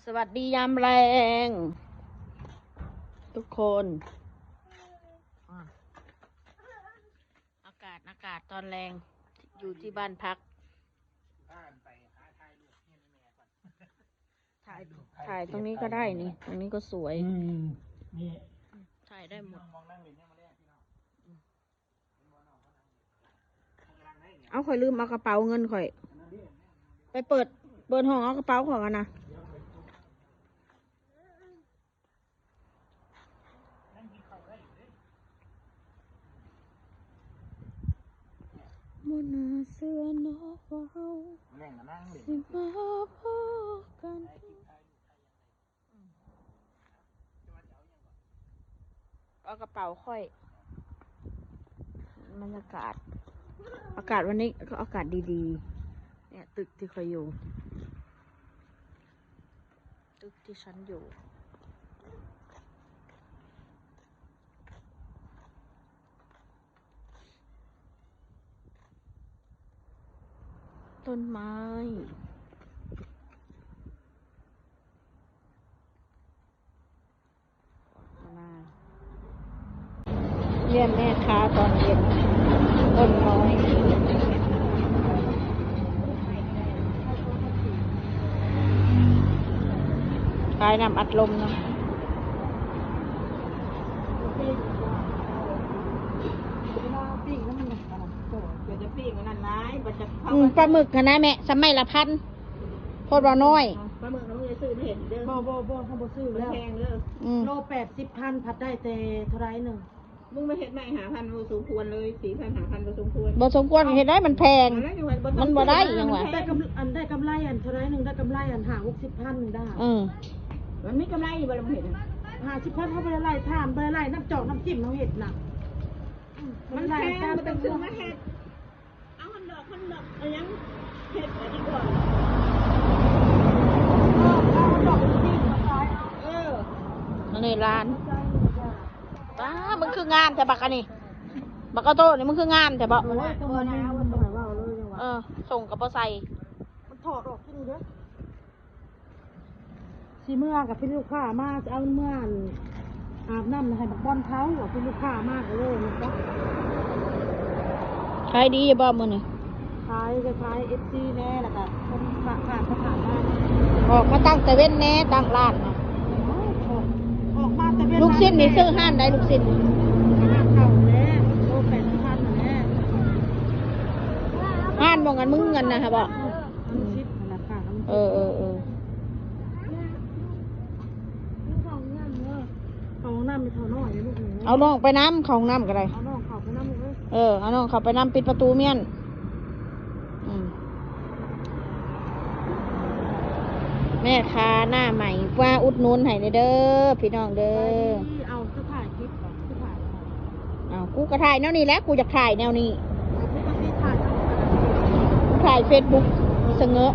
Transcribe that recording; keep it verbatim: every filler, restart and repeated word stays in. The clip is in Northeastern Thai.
สวัสดียามแลง ทุกคน อ่ะ อากาศ อากาศตอนแลง อยู่ที่บ้านพัก ถ่าย ถ่ายตรงนี้ก็ได้นี่ ตรงนี้ก็สวย อืมนี่ ถ่ายได้หมด มองนั่งเล่นเนี่ยมาแรกพี่น้อง เอา ข่อยลืมเอากระเป๋าเงินข่อย ไปเปิด เปิดห้องเอากระเป๋าข่อยกันนะ นั่งกินข้าวได้อยู่เด้ บนหน้าเสื้อนอกว่าเฮา แม่งก็นั่งเล่น สิมาพบกัน เอากระเป๋าข่อย บรรยากาศ อากาศวันนี้ก็อากาศดีๆ เนี่ย ตึกที่ข่อยอยู่ ตึกที่ฉันอยู่ ต้นไม้ มาเยี่ยมแม่ค้าตอนเย็น ต้นน้อย ขายน้ำอัดลมเนาะ ปิ้งแล้วมันอันนั้นโต เดี๋ยวจะปิ้งอันนั้นร้ายมันจะ อืมปลาหมึกหั้นนะแม่ สมัยละพัน โพดว่าน้อย ปลาหมึกน้องจะซื้อไม่เห็นเด้อ บ่บ่บ่เขาบ่ซื้อ มัน แล้ว แพงเด้อ อืม โลแปดสิบพัน ผัดได้แต่เท่าไรหนึ่ง มึงมาเห็ดใหม่หาพันบ่สมควรเลยสี่พันหาพันบ่สมควร บ่สมควรเฮ็ดได้มันแพง เอาแล้วอยู่ไว้ มันบ่ได้ ต้อ ยังวะ มันแพ ได้ ง กำอันได้กำไรอันเท่าไรหนึ่งได้กำไรอันห้าหกสิบพันได้ อืม มันมีกำไรอยู่บ่ล่ะมึงเห็น ห้าสิบพันเขาบ่ได้ไล่ทานบ่ได้ไล่น้ำจอกน้ำจิ้มเขาเห็ดน่ะ มันแพงมันต้องซื้อมาเห็ดเอามันดอกมันดอกเอายังเห็ดอันนี้ก่อน เอาดอกจริงมาขายเอา เออ อันนี้ร้าน ป้า มึงคืองามแท้บักอันนี้ บักกะโต้นี่มึงคืองามแท้บ่ โอ้ยตัวมันไม่ไหวว่าเลยว่ะ เออ ส่งกับบ่ใส่ มันถอดออกที่นี่เด้อสิเมื่อกับพี่ลูกค้ามาจะเอาเมื่ออาบน้ำให้บักบอลเขาอ่ะพี่ลูกค้ามาก็เลยมันก็ ขายดีอยู่บ่มื้อนี้ ขายก็ขายเอฟซีแน่แล้วก็คนขาดขาดก็ขาดได้ ออกมาตั้งแต่เว้นแน่ตั้งร้านน่ะ ออกออกมาแต่เวลา ลูกชิ้นนี่ซื้อห้านใดลูกชิ้น ห้าเก่าแล้วโลแปดสิบพันนั่นแหละ ห้านบ่งันมึงเงินนะฮะบ่ ลูกชิ้นราคา เออเออเออ เขาห้องน้ำไม่เท่าน้อยเลยลูกหนู เอาน้องไปน้ำเข้าห้องน้ำก็ได้ เอาน้องเขาไปน้ำเลย เออ เอาน้องเข้าไปน้ำปิดประตูเมียน อืม แม่ค้าหน้าใหม่ว่าอุดหนุนให้เด้อพี่น้องเด้อ เอาคือถ่ายคลิปก่อนคือถ่าย เอากูก็ถ่ายแนวนี้แหละ กูอยากถ่ายแนวนี้ ปกติถ่าย กูถ่ายเฟซบุ๊กสะเงอะ